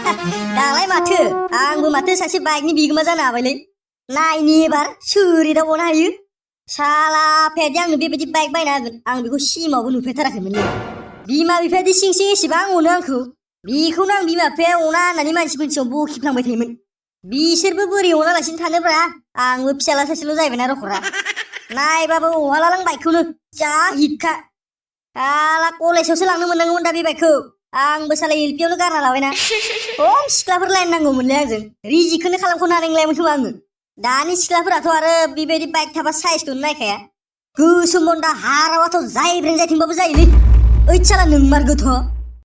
दालाय माथो आंबो माथो सासे बाइकनि बिगोमा जानो हाबायलै नायनि एबार सोरै दावबावनो हायो साला आफायादि आंनो बेबायदि बाइक बायना होगोन आं बेखौ सिमावबो नुफेरथाराखैमोनलै बिमा बिफायादि सिं सिं एसेबां अनो आंखौ बेखौनो आं बिमा बिफाया अना होननानै मानसिफोरनि सिगाङाव बखिफ्लांबाय थायोमोन बिसोरबो बोरै अनालासिनो थानोब्रा आंबो फिसाला सासेल' जाहैबायना रखरा नायबाबो अहालालां बाइकखौनो जा हिटखा आला कलेजावसो लांनो मोननांगौमोन दा बे बाइकखौ आंबो साला एलपियावनो गारना लाबायना खम सिख्लाफोर लाइन नांगौमोनलै आंजों रिजिकखौनो खालामख'नो हानाय नंलामोन खोमा आङो दानि सिख्लाफोराथ' आरो बेबायदि बाइक थाबा साइजखौनो नायखाया गोसोम बन्दा हारावाथ' जायब्रें जायथिंबाबो जायोलै ओइ साला नोंमारगौथ'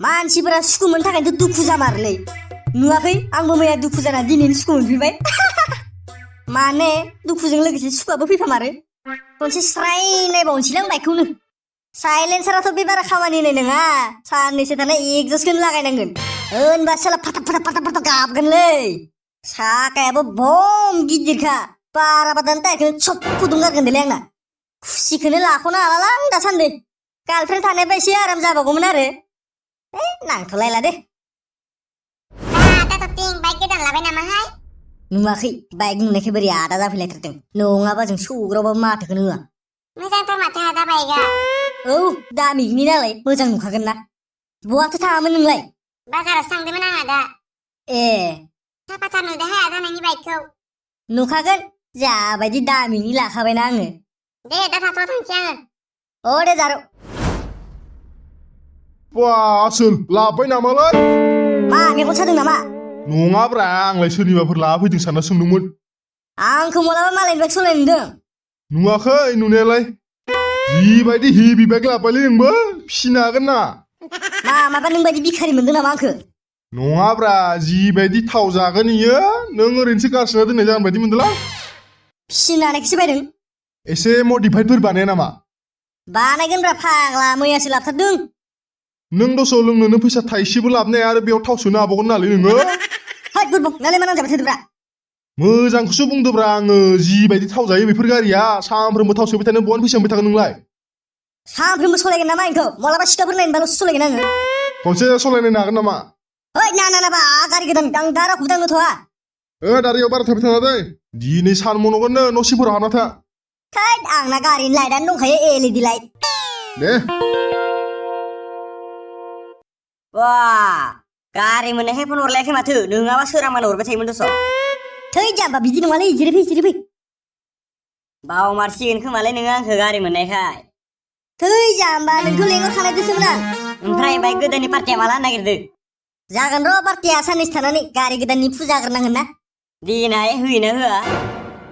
मानसिफोरा सुखु मोननो थाखायथ' दुखु जामारोलै नुवाखै आंबो मैया दुखु जाना दिनैनो सुखु मोनफैबाय माने दुखुजों लोगोसे सुखुआबो फैफामारो खनसे स्राय नायबावनोसैलां बाइकखौनो साइलेन्साराथ' बे बारा खामानि होनाय नङा साननैसो थाना एगजस्टखौनो लागायनांगोन होनबा साला फाटाक फाटाक गाबगोनलै साखायाबो बम गिदिरखा बाराबा दानि टायारखौनो सब फुदुंगारगोनलै आंना खुसिखौनो लाख'नो हालालां दासान्दि गार्लफ्रेन्ड थानायबा एसे आराम जाबावगौमोन आरो नांथ'लायला दे बाइक गोदान लाबाय नामाहाय नुवाखै बाइक नुनायखाय बोरै आदा जाफैलायथारदों नङाबा जों सौग्रावबाबो माथोखौनो होआ मोजांथार माथो आदा बाइकआ औ दामिनि नालाय मोजां नुखागोन ना बहाथो थाङामोन नोंलाय बाजारावसो थांदोंमोन आं आदा ए साफाथार नुदोंहाय आदा नोंनि बाइकखौ नुखागोन जाबायदि दामिनि लाखाबायना आङो दे दा थाथ'आ थांसै आङो अ दे जारौ बा आसोल लाबोबाय नामालै मा मेगन सादों नामा नङाब्रा आंलाय सोरनिबाफोर लाना फैदों सानना सोंदोंमोन आंखौ मालाबा मालायनि बाइक सालायनो नुदों नुवाखै नुनायालाय जिबायदि हेभि बाइक लाबोबायलै नोंबो फिसिनो हागोन ना माबा नों बायदि भिखारि मोनदों नामा आंखो नङाब्रा जिबायदि थाव जागोन इयो नों ओरैनोसो गारसोना दोननाय जागोन बायदि मोनदोंलां फिसिनो हानायखौसो बायदों एसे मडिफाइडफोर बानाया नामा बानायगोनब्रा फाग्ला मैयासो लाबथारदों नों दसेयाव लोंनोनो फैसा थाइसेबो लाबोनाय आरो बेयाव थाव सोनो हाबावगोन नालै नोङो हाय गुरबक नालाय मा नांजाबाय थादोब्रा मोजांखौसो बुंदोब्रा आङो जिबायदि थाव जायो बेफोर गारिया सानफ्रोमबो थाव सोबाय थानो बहानि फैसा मोनबाय थागोन नोंलाय सानफ्रोमबो सलायगोन नामा आंखौ मालाबा सिख्लाफोर नायनोबाल'सो सलायगोन आङो खनसे सलायनायनो हागोन नामा ओइ ना बा गारि गोदान आं दा रावखौबो दांनोथ'आ दारियाव बारा थाबाय थाङा दै दिनै सान मन'गोननो न' सिंफोराव हाबना था थैद आंना गारिनि लाइटआनो दंखायो एलइडि लाइट दे वा गारि मोननायखाय फन हरलायाखै माथो नोङाबा सोरांबानो हरबाय थायोमोन दस' थै जाम्बा बिदि नङालै जिरायफै बावमारसिगोन खोमालै नोङो आंखौ गारि मोननायखाय थै जाम्बा नोंखौ लेंहरखानायदोंसोमोन आं ओमफ्राय बाइक गोदाननि पार्टिया माला नागिरदो जागोन र' पार्टिया साननैसो थानानै गारि गोदाननि फुजा होग्रोनांगोन ना देनाय होयोना होआ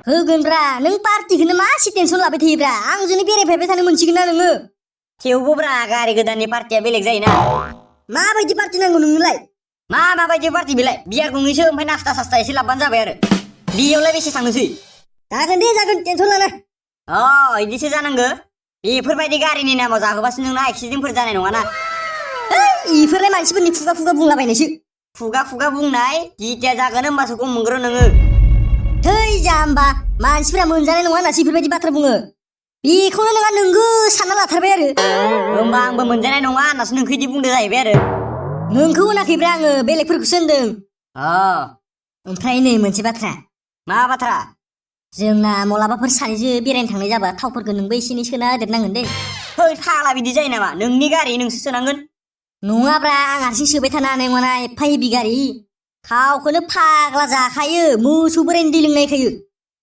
होगोनब्रा नों पार्टिखौनो मासि टेनसन लाबाय थायोब्रा आंजोंनो बेरायफायबाय थानो मोनसिगोन ना नोङो थेवबोब्रा गारि गोदाननि पार्टिया बेलेग जायोना माबायदि पार्टि नांगौ नोंनोलाय माबायदि पार्टि बेलाय बियार गंनैसो ओमफ्राय नास्ता सास्ता एसे लाबबानो जाबाय आरो बेयावलाय बेसे थांनोसै जागोन दे जागोन टेनसन लाना इदिसो जानांगो बेफोरबायदि गारिनि नामाव जाहोबासो नोंना एक्सिडेन्टफोर जानाय नङाना इफोरलाय मानसिफोरनि खुगा बुंलाबायनायसो खुगा बुंनाय जितिया जागोन होमबासो गम मोनग्रो नोङो थै जाम्बा मानसिफोरा मोनजानाय नङा होननासो इफोरबायदि बाथ्रा बुङो बेखौनो नोंहा नोंगो सानना लाथारबाय आरो होमबा आंबो मोनजानाय नङा होननासो नोंखौ इदि बुंदो जाहैबाय आरो नोंखौ होनाखैब्रा आङो बेलेगफोरखौसो होनदों ओमफ्राय नै मोनसे बाथ्रा मा बाथ्रा जोंना मलाबाफोर सानैजों बेरायनो थांनाय जाबा थावफोरखौ नोंबो एसे एनै सोना होदेरनांगोन दे है फाग्ला बिदि जायो नामा नोंनि गारि नोंसो सोनांगोन नङाब्रा आं हारसिं सोबाय थानो हानाय नङाना एफा हेभि गारि थावखौनो फाग्ला जाखायो मोसौ बोरायनि दै लोंनायखायो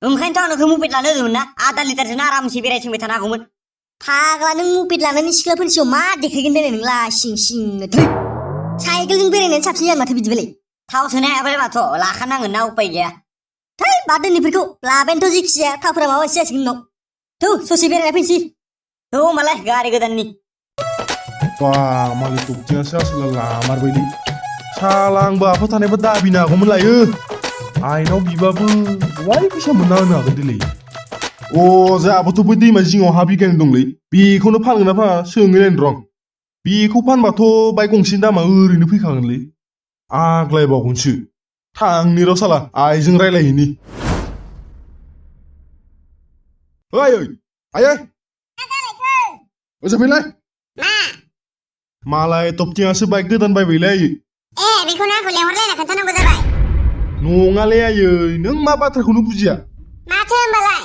ओंखायनोथ' आं नोंखौ मपेड लानो होदोंमोन ना आधा लिटारजोंनो आरामसे बेरायथिंबाय थानो हागौमोन फाग्ला नों मपेड लानानै सिख्लाफोरनि सिगाङाव मा देखायगोन देनाय नोंला सिंनो थै साइकेलजों बेरायनानै साबसिन जागोन माथो बिदिबालाय थाव सोनो हायाबालाय माथ' लाखानांगोन ना उपाय गैया थै बाद दोनैफोरखौ लाबायानोथ' जेखिजाया थावफोरा माबा मोनसे जासिगोन उनाव थौ ससे बेरायना फैनोसै थौ होमबालाय गारि गोदाननि बा मालाय दबथियासो आसोला लामारबायलै साला आंबो आफा थानायबा दाबिनो हागौमोन लायो आइनाव बिबाबो बहाय फैसा मोनना होनो हागोन देलै जोंहाबोथ' बै दैमा जिङाव हा बिगायनाय दंलै बेखौनो फानगोन ना फाना सोंहैलायनो रं बेखौ फानबाथ' बाइक गंसेनि दामा ओरैनो फैखागोनलै आग्लायबावगोनसो थांनि र' साला आइजों रायलायहैनि ओइ आयै ओजों फैलाय मालाय तबथियासो बाइक गोदान बायबायलै बेखौनो आंखौ लेंहरलायना खोन्थानांगौ जाबाय नङालै आयै नों मा बाथ्राखौनो बुजिया माथो होमबालाय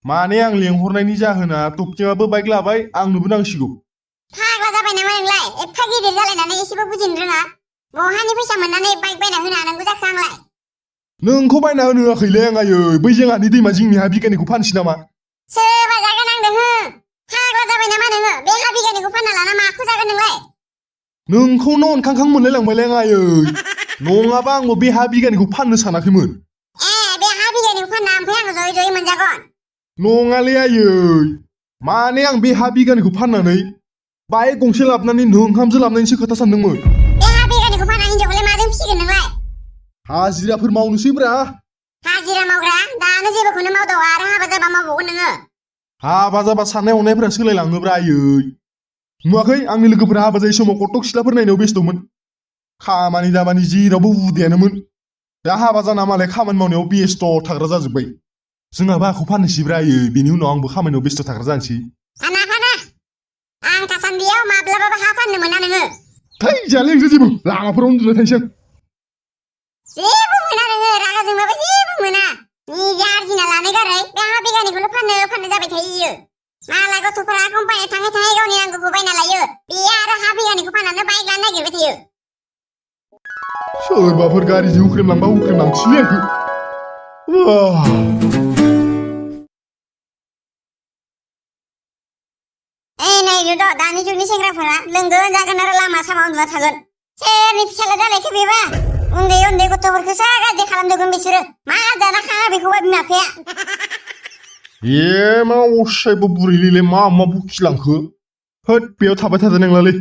माने आं लेंहरनायनि जाहोना टकटिंआबो बाइक लाबाय आंनोबो नांसिगौ फाग्ला जाबाय नामा नोंलाय एफा गिदिर जालायनानै एसेबो बुजिनो रोङा बहानि फैसा मोननानै बाइक बायना होनो हानांगौ जाखो आंलाय नोंखौ बायना होनो होआखैलै आं आयै बै जोंहानि दैमा जिंनि हा बिगानिखौ फानसै नामा सोरबा जागोन आंदों हो फाग्ला जाबाय नामा नोङो बे हा बिगानिखौ फानना लाना माखौ जागोन नोंलाय नोंखौनो अनखांखां मोनलायलांबायलाय आं आयै नङाबा आंबो बे हा बिगानिखौ फाननो सानाखैमोन बे हा बिगानिखौ फानना ओमफ्राय आङो जयै जयै मोनजागोन नङालै आयै माने आं बे हा बिगानिखौ फाननानै बाइक गंसे लाबोनानै नोंहामजो लाबोनायनिसो खोथा सानदोंमोन बे हा बिगानिखौ फानना हिनजावखौलाय माजों फिसिगोन नोंलाय हाजिराफोर मावनोसैब्रा हाजिरा मावग्रा दानो जेबोखौनो मावदावा आरो हाबा जाबा मावबावगोन नोङो हाबा जाबा साननाय हनायफोरा सोलायलाङोब्रा आयै नुवाखै आंनि लोगोफोरा हाबा जायै समाव कटक सिख्लाफोर नायनायाव बेस्थ'मोन खामानि दामानि जेरावबो उदायानोमोन दा हाबा जाना मालाय खामानि मावनायाव बेस्थ' थाग्रा जाजोब्बाय जोंहाबो हाखौ फाननोसैब्रा आयै बेनि उनाव आंबो खामानियाव बेस्थ' थाग्रा जानोसै फाना आं थासान्दियाव माब्लाबाबो हा फाननो मोना नोङो थै जाले ओंख्रि जेबो लामाफोराव उन्दुना थांसै आं जेबो मोना नोङो रागा जोंबाबो जेबो मोना निजा आरजिना लानाय गारै बे हा बिगानिखौल' फाननो जाबाय थायो मालाय गथ'फोरा कम्पानियाव थाङै थाङै गावनि नांगौखौ बायना लायो बेयो आरो हा बिगानिखौ फाननानै बाइक लानो नागिरबाय थायो सोरबाफोर गारिजों हुख्रेमलांबा हुख्रेमलांसैलै आंखौ नै रवदा दानि जुगनि सेंग्राफोरा लोंगोन जागोन आरो लामा सामा उन्दुना थागोन सोरनि फिसाला जालायखो बेबा उन्दै उन्दै गथ'फोरखौसो गाज्रि खालामदोंमोन बिसोरो मा जाना खाङा बेखौबा बिमा बिफाया मा असायबो बुरैलैलाय मा बखिलांखो होद बेयाव थाबाय थादो नोंलालै